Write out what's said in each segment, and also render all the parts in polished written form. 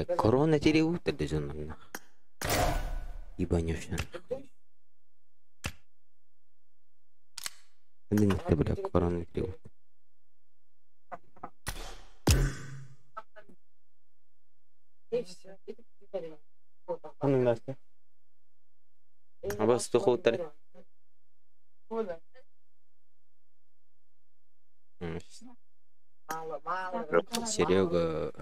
Бля, корона теребут дежурно. Ебанешься. Ты, бля, корона теребут. Ханнык Настя? Абас тухуттар. Серега.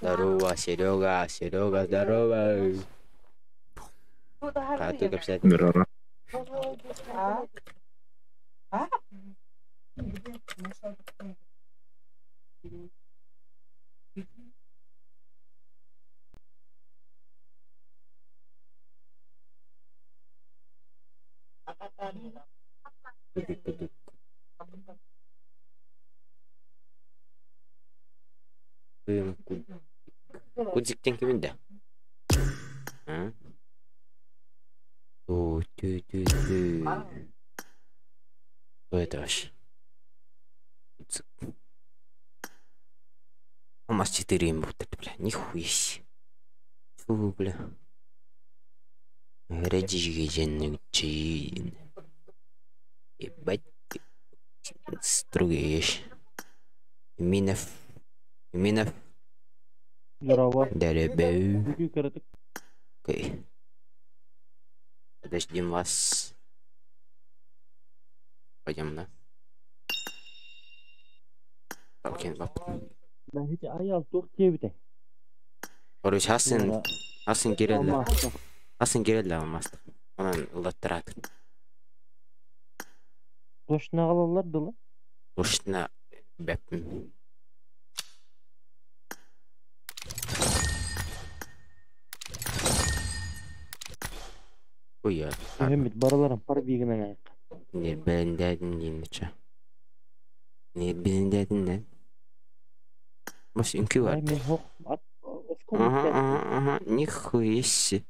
Здорово, Серега, Серега, здорово. А ты капсать. Здорово. Кудзиктен киминде? А? О, тю тю тю. Что это вообще? У нас 4 имбута, бля, нихуя себе. Фу, бля. Редигенчин. Ебать. Стругеш. Минов. Минов. Здорово. Деребeu. Бүгү кыратык. Окей. Подождем вас. Пойдем, да? Окей, бап. Да хити аял туох диэбитэ. Короче, хасын, хасын кирелле. Алмаста. Хасын кирелле алмаста. Онан ылаттырат. Точно агалалар дылы. Ушна бэппин. Уя. Үһүммүт барыларын пар биигинэн айык. Не бендедин деймиче. Не бендедин не? Бас үнкү бар. Ай мен хок ат очко Ага, бүттэ. ага, ага, нихуя себе.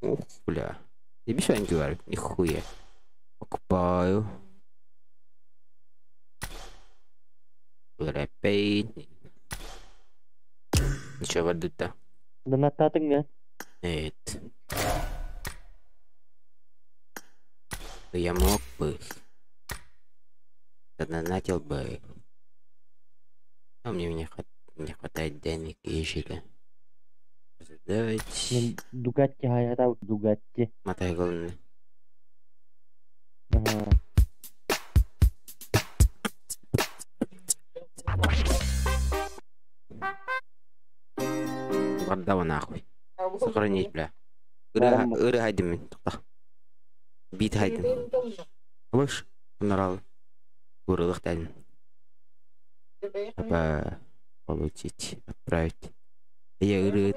Ух, бля. Ебись үнкү бар, нихуя. Покупаю. Рэпей. Ничего, валюта. Донаттаатыҥ Нет. Я мог бы. Задонатил бы. Но мне не хватает денег и жили. Задавать. Мен Дугатти хаятау Дугатти. Мотай главное. Ага. Бардава нахуй. Сохранить, бля. Бараммат. Ыры хайдым. Тохта. Бит хайдым. Выш. Норал. Урылых дадим. Опа. Получить. Отправить. Я ыры.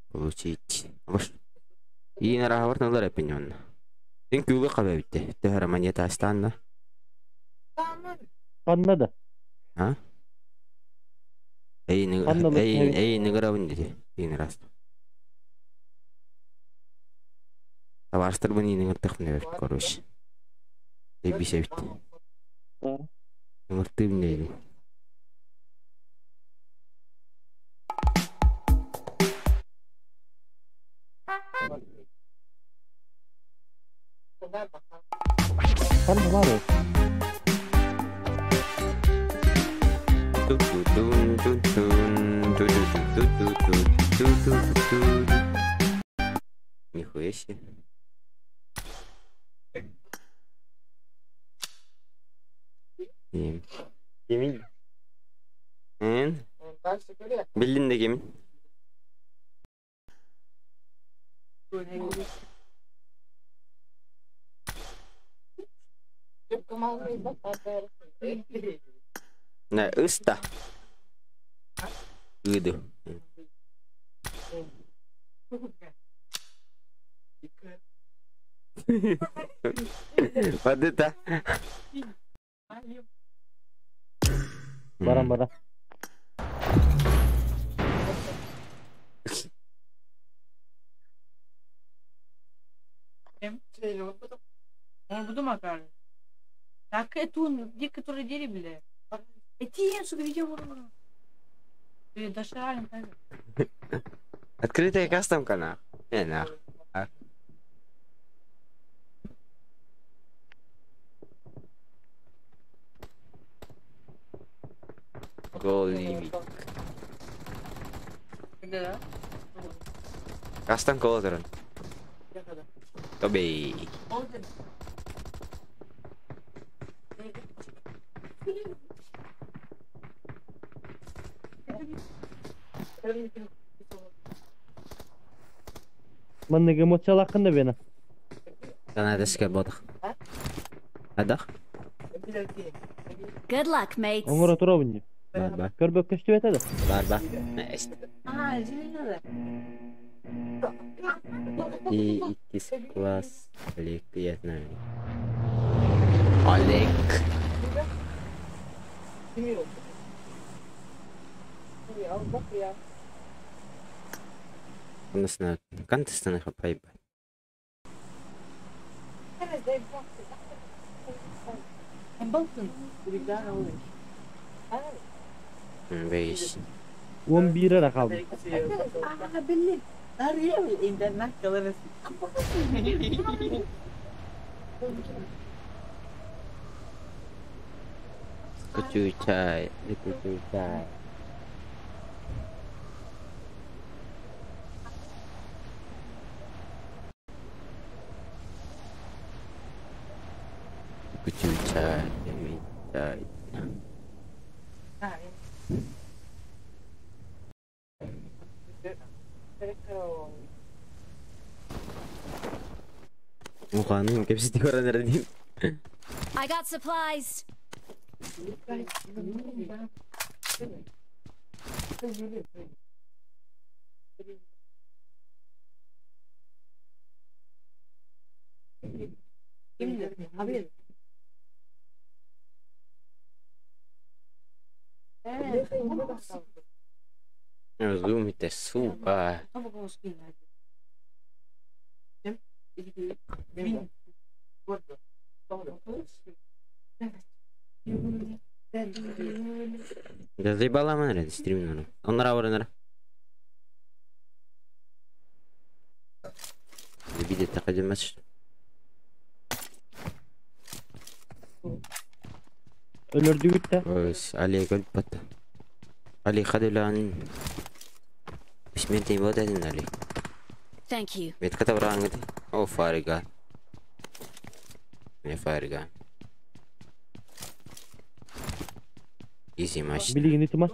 Получить. Выш. И на разговор на ларе пенён. Тин күлі қабабитте. Төхәрі монета астанна. Ханна да. А? Эй, Ханна эй, лык эй, ныгырабын деди. Ин рас. Табарыстыр бұны ныгыртық не беріп, короче. Эй, бисебит. Ныгыртым не Ханна бары. Нихуя себе. Ем. Кемин. Эн? Биллин да кемин. На ыста. Ыды. Бадыта. Баран бара. Он буду макар. Так это он, где который дели, бля. Открытая кастомка нах. Нах. Голливик. Кастом колоторон. Тобей. Маннык эмоциялааххын да бена. Канадаске бодах. Адах? Good luck, mates. Оҥоро туробун дии. Бар бар. Көрбөккө көстүбэтэ да. Бар бар. И иккис класс. Олег, я знаю. Олег. Онносна кантыстаны хапайба. Бейс. 11 эрэ хаалбыт. Кучучай, кучучай. Кучучай, кучучай. Муханың кепсити баран эрэ I got supplies. Зумите, сука. Да заебала мен стрим. Оннара баранара. Видит тақадымас. Өлөрдүгүт да. Ось Али өлбөт. Али хадылан. Бисменти бодадин Али. Thank you. Метката барангыт. О фарига. Не фарига. Изи маш. Билигини тума.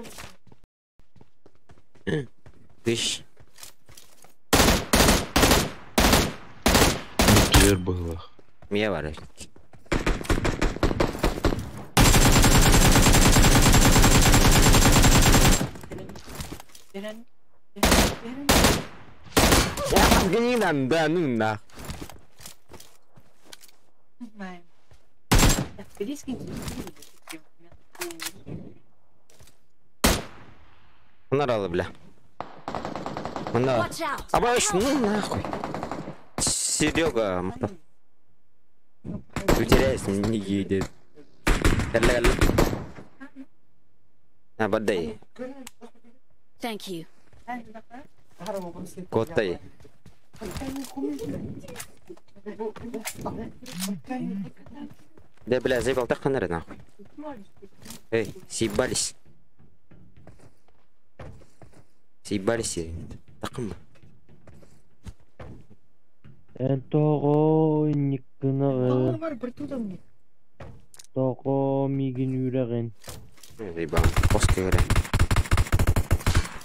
Дыш. Түөр быһылах. Мия бар. Я гнидан, да, ну нах. Онаралы, бля. Онара. Watch out. Абаш, ну нахуй. Серега, Утеряюсь, не едет. Абадай. Thank you. Котай. Да, бля, заебал так ханары нахуй. Эй, съебались. Съебались. Такым. Эн тоҕо инниккынаҕын, тоҕо миигин үүрэҕин. Заебал. Коска говоря.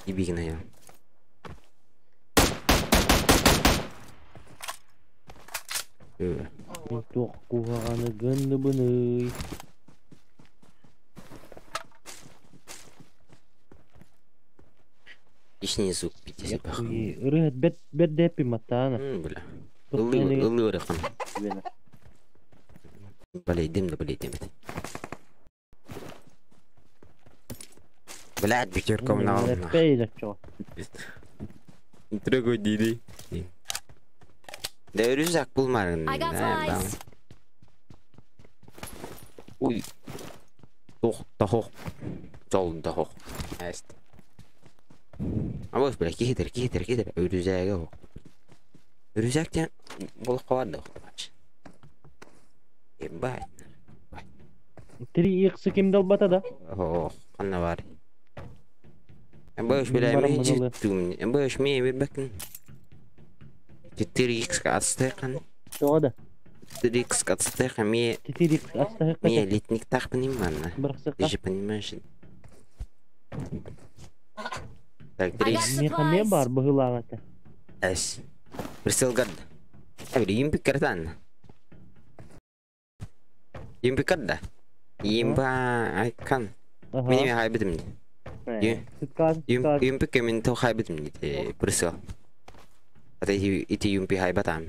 Ебигна я. Мин туох куһаҕаны гынныбыный. Ишний звук пиздец бах. Ырыһыт бэт бэт дэппи маттаана. Бля. Туох Ыллы ырыхан. бена. Блядь, да блядь, дым. Блядь, пятерком на Эппей чо. Трогай диди. Да рюкзак булмарын. I got supplies. Ой. Тух тохох. Жол тохох. Эст. Абыс бля, кихитер, кихитер, кихитер. Үрүзәге о. Үрүзәктен булып калады. Ебать. 3 икс ким далбата да? О, канна бар. Бэш, бля, мен життум. Бэш, мен бир бәкин. 4x астайкан. Тоҕо да? 4x астайкан ме 4 икс астайкан. Ме литник так понимаю. Бырахсыкка. Ты же понимаешь. Так, 3. Миэхэ эмиэ баар быһыылаах этэ. Эс. Прицел гад. Юмпик картан. Юмпик карда. Имба айкан. Аха. Мин хайбитим. Сыткаан, сыткаан. Юмпик мен то хайбитим прицел. Ата ити юмпи хайбатам.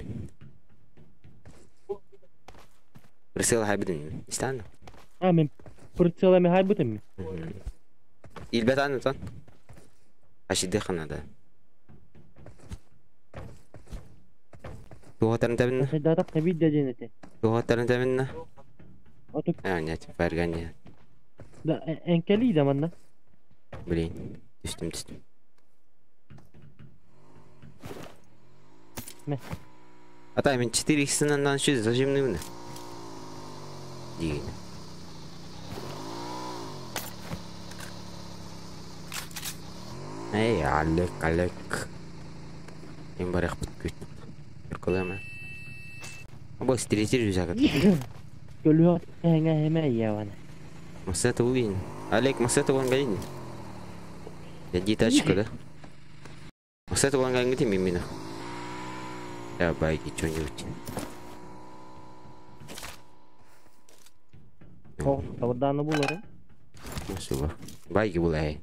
Прицел хайбитим. Истан. А, мин прицел эми хайбытым. Илбетан тон. Ашиды ханада. Туһатарын табинна. Сайдатак табид да диэн этэ. Туһатарын табинна. Отук А, нет, фаргания. да эҥкэлии да манна. Блин, түстүм, түстүм. Мэ. Ата, мен 4 иксынан шүз зажимный Дигин. Эй, Алек, Алек. Эм барах бүт. Көлөмө. Бу стритир жүзәгә. Көлүө эҥэ эмэ иявана. Масета уин. Олег, масета вон галин. Я тачка, да? Масета вон галин где мимина. Я байки что-нибудь. О, табырдааны булары. Масуба. Байки булай.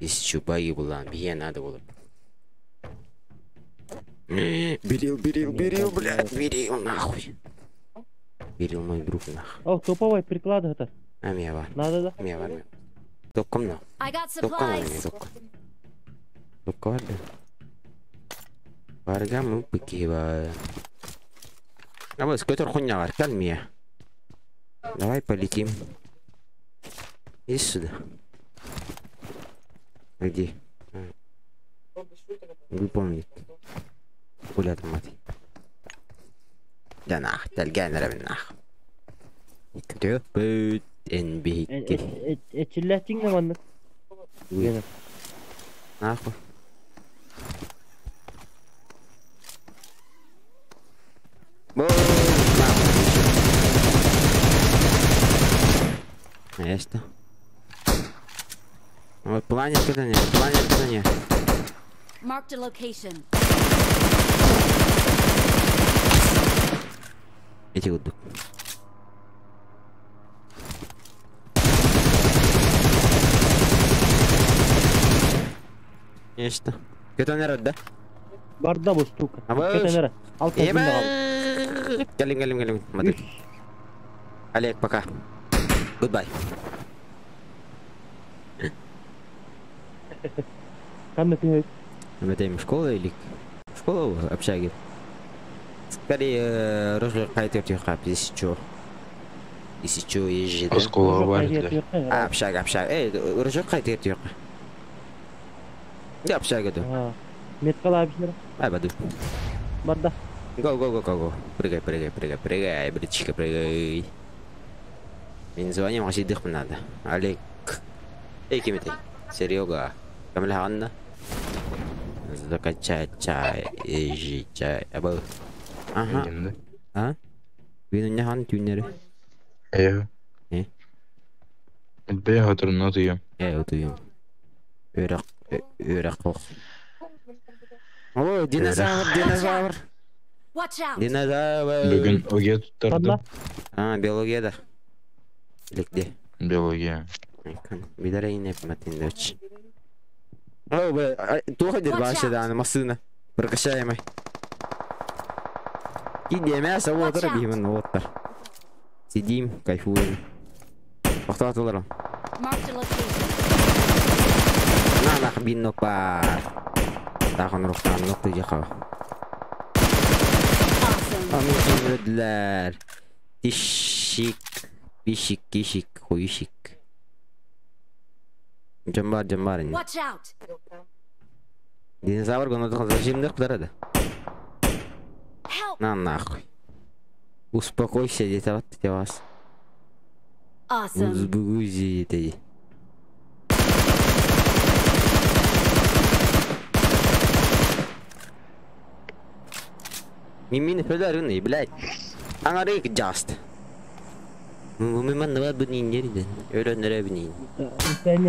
Еще байки була. Бие надо было. Берил, берил, берил, блядь, берил, нахуй. Берил мой друг, нахуй. О, топовой приклад это. А меня бар. Надо да? Меня бар. Токком на. I got Токком на меня, supplies. токком. Токко бар да. Барга мы пыкива. А вот, скотер хуйня бар, кальмия. Давай полетим. Иди сюда. Где? Выполнить. Пуля автомат. Да нах, тальган нах. Бит НБ. Эчиллэхтиҥ да маннык. Нахуй. Esto. Вот планет это не, планет это не. Marked a location. Эти вот. Esto. Это не рад, да? Барда бу штука. А вы- Кетенere. Ал кэлин Галим, галим, галим. Смотри. Олег, пока. Goodbye. Канна түһэ. Это школа или школа общаги? Скорее, рожа қайтып түйқап, если чё. Если чё, езжи, да? Осколого бар этилэр. А, общага, общага. Эй, рожа қайтып түйқап. Я общага, да. Меткала абишнер. Ай, баду. Барда. Го, го, го, го, го. Прыгай, прыгай, прыгай, прыгай, братишка, прыгай. Мен звоним, а сидых надо. Олег. Эй, кем ты? Серега. Камля Анна. Закачай чай, езжи чай. Абы. Ага. Инде. А? Вину не хан тюнеры. Эйо. Э? Бе хатырын отуйум. Э, утуйум. Өрәк, өрәк қоқ. О, динозавр, динозавр. Watch out. Динозавр. Бүгүн ОГЭ туттардым. Канна. А, биологияда. Лекде. Биология. Бидарайын матин дочь. О, бля, туха дер башы да, машина. Прокачаемый. Иди мясо, вот, Watch out. рабимын, вот. Сидим, кайфуем. Тоқтатылар. Marked a location. На, нах, бинок бар. Тағын рухтан нокты жақау. Awesome. Амин өдләр. Тишик, бишик, кишик, хуишик. Дьон баар, дьон баар ини. Watch out! Динозавр гонотох зачем да? Help! На нахуй. Успокойся, где-то вот ты вас. Awesome. Узбугузи ты. Мимин федерный, блядь. Анарик just. Мумиман два бнин нерден. Өрөннөрө бнин. Таня.